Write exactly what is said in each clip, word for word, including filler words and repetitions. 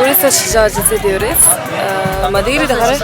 ཨོ་རི་ས་གཞིས་ཆགས་སྤྱི་ཚེ་དེ་རེད། ཨ། མ་དེ་རི་ད་ག་རེ།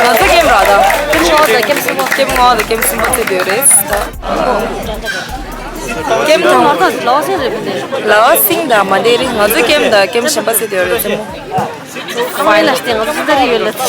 ང་ཚོ་ཀེམ་ར་ད། ཀེམ་ལྔ་དང་ཀེམ་གསུམ་པ། ཀེམ་ལྔ་དང་ཀེམ་གསུམ་པ་ཚེ་དེ་རེད་ད། ཀེམ་དང་། ལ་བ་སིང་རེད་པས་དེ། ལ་བ་སིང་དང་མ་དེ་རི། ང་ཚོ་ཀེམ་དང་ཀེམ་གཞན་པ་ཚེ་དེ་རེད་ཚེ་མོ། ཨ་མ་ལ་སྟེ་ང་ཚོ་ད་རེ་ཡོད་ལ་དེ།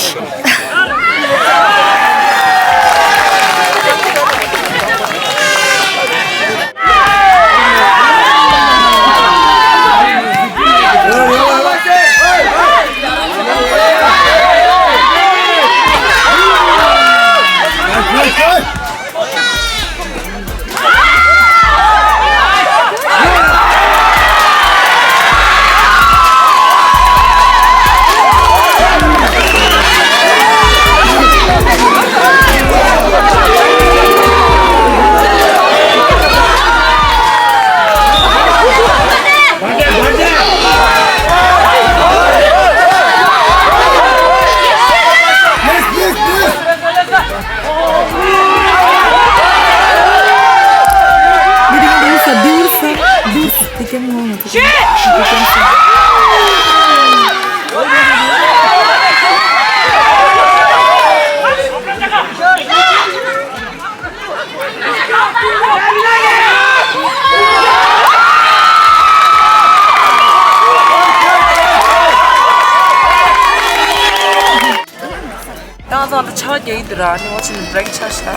ད་ང་ཚོ་ད་ཆར་པ་རྒྱག་གི་འདུག་ར། ནི་ང་ཚོ་བྷི་རེག་ཆགས་ཤག་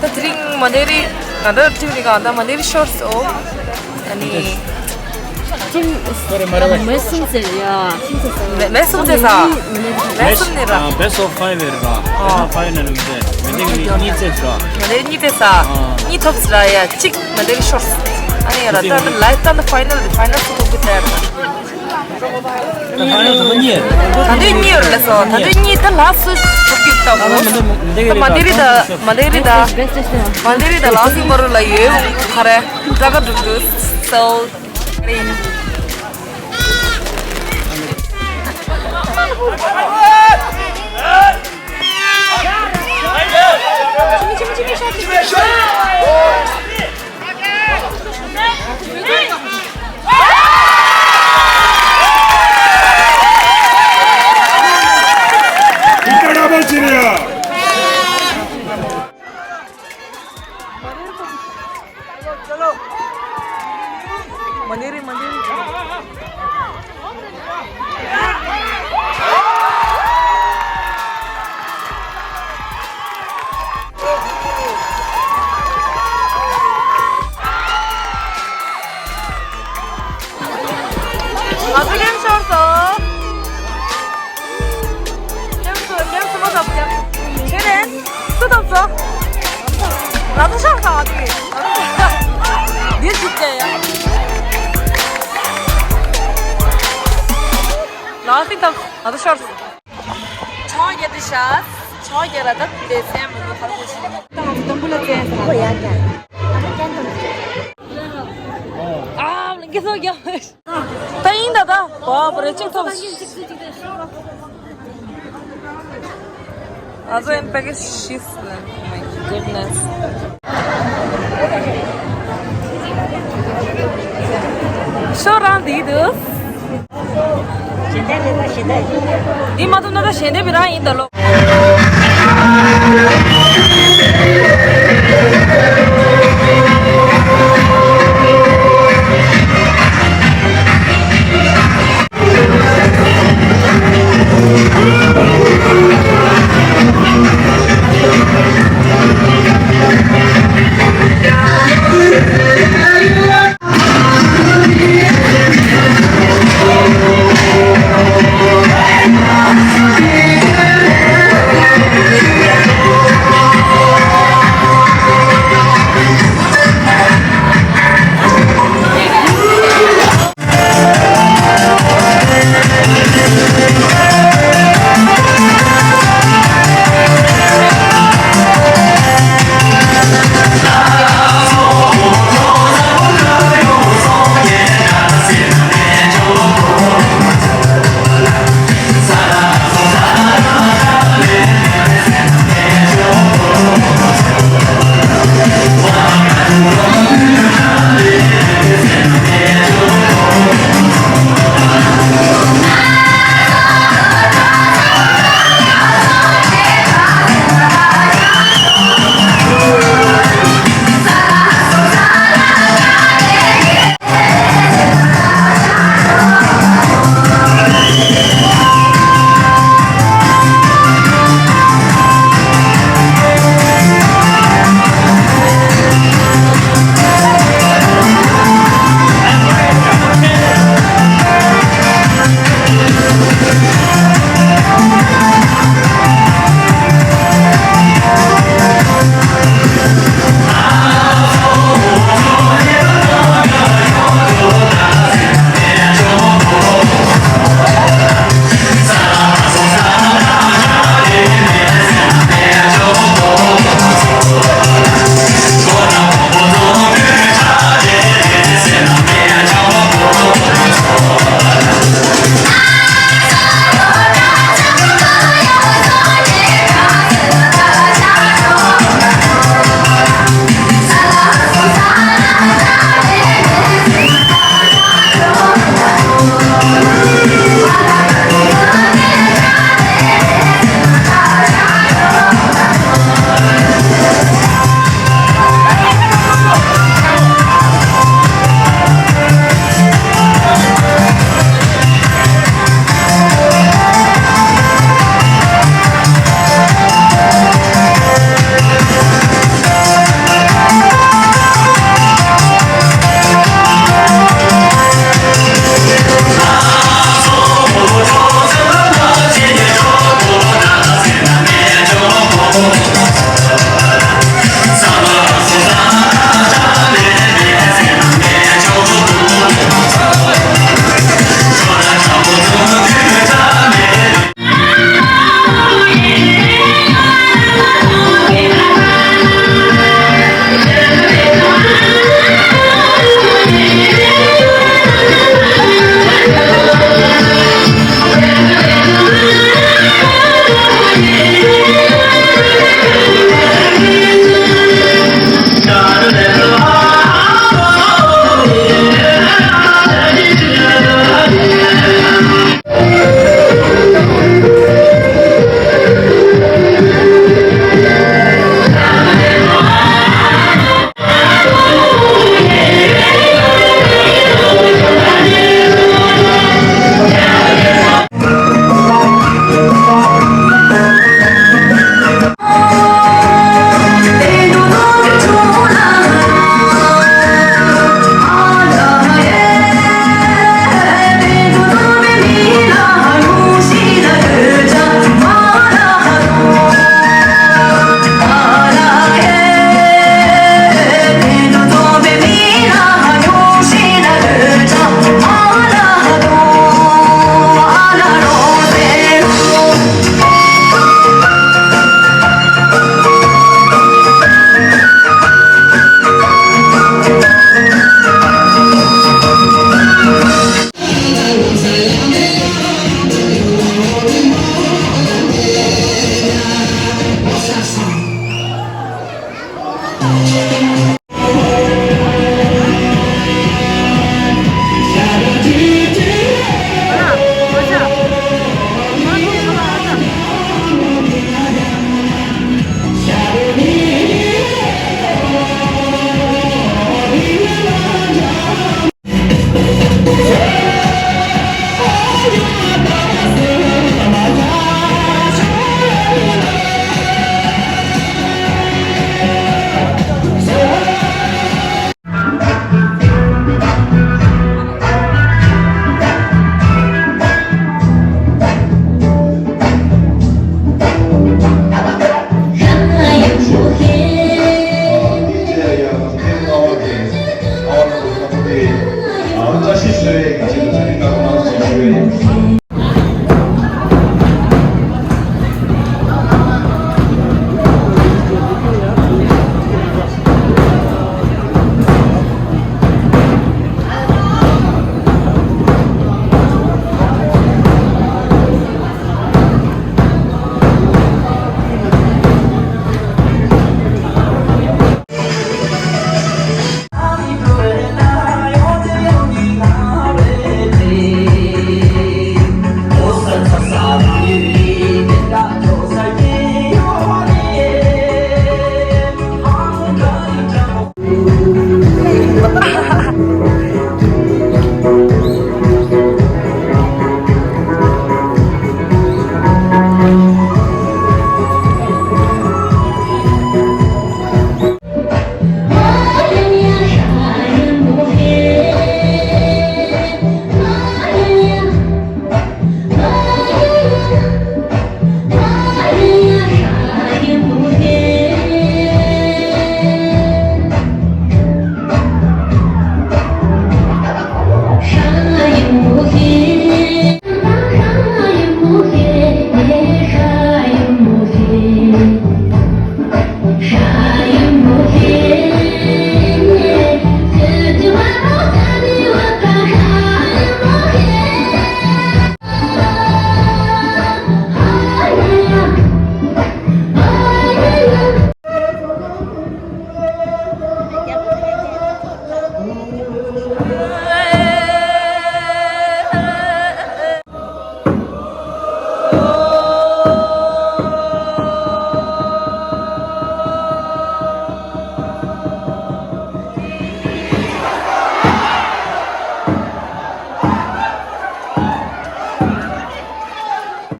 ད་དེ་རིང་མ་ནེ་རི། ང་ད་ཁྲིམས་རི་གང་ད་མ་ནེ་རི་ཤོར་སོང་། ཨ་ནི། ཁྲིམས་མེ་གསུམ་ཟེར་ཡ། མེ་མེ་གསུམ་ཟེར་ས། མེ་གསུམ་ནི་ར། Best of five རེད་ར། ཨ། Final ནི་མ་ནེ་རི་གཉིས་ཚེ་ར། མ་ནེ་རི་གཉིས་ཚེ་ས། གཉིས་ཐོབ་ས་ར་ཡ། གཅིག་མ་ནེ་རི་ཤོར་སོང་། ཨ་ནི་ཡ་ར་ད་ད་ལའི་ད་ད་ཕའི་ནལ་དེ་ཕའི་ནལ་སུ་ཐོབ་གི་ཐལ་ར། ད་དུང་གཉིས་ཡོད་ལ་སོ། ད་དུང་གཉིས་ད་ལ་སུ་ཐུབ་ཀྱི་ལྟ་བུ། ད་མ་དེ་རི་ད་མ་དེ་རི་ད་མ་དེ་རི་ད་ལ་སུ་བར་ལ་ཡོད་ཁ་རེ་ད་ག་འགྲུབ་འདུག་སོ། ང་ཚོ་ལེན་ཤོར་སོང་། ལེན་སོང་། ལེན་སོང་། མ་ཐོབ་ཀྱང་། ཁྱེད་རེད། སུ་ཐོབ་སོང་། ང་ཚོ་ཤོར་སོང་། ང་ཚོ་འདིར་འཇུག་བྱས་ཡ། ལགས་སོ། ཐོབ་སོང་། ང་ཚོ་ཤོར་སོང་། ཆང་རྒྱག་དུས་ཤ། ཆང་རྒྱག་ར་ད་དེ་སེམས་མི་འདུག་ཁ་ལོ་ཞིག་ད་ང་ཚོ་དུམ་བུ་ལ་བཙན་ཟེར་ལ། ཨ་ལ་གེ་སོ་རྒྱག་ད་ཡིན་ད་ད། བ་བ་རེ་ཅིག་ཐོབ། ང་ཚོ་ཨེམ་པེ་ཀེ་ཇི་བཞི་ཟེར། Oh my goodness. འདི་འདུག་གཞན་དག་རེད་ད། གཞན་དག་འདི་མ་ཐུབ་ན་ད་གཞན་དག་པའི་རང་ཡིན་ད་ལོ།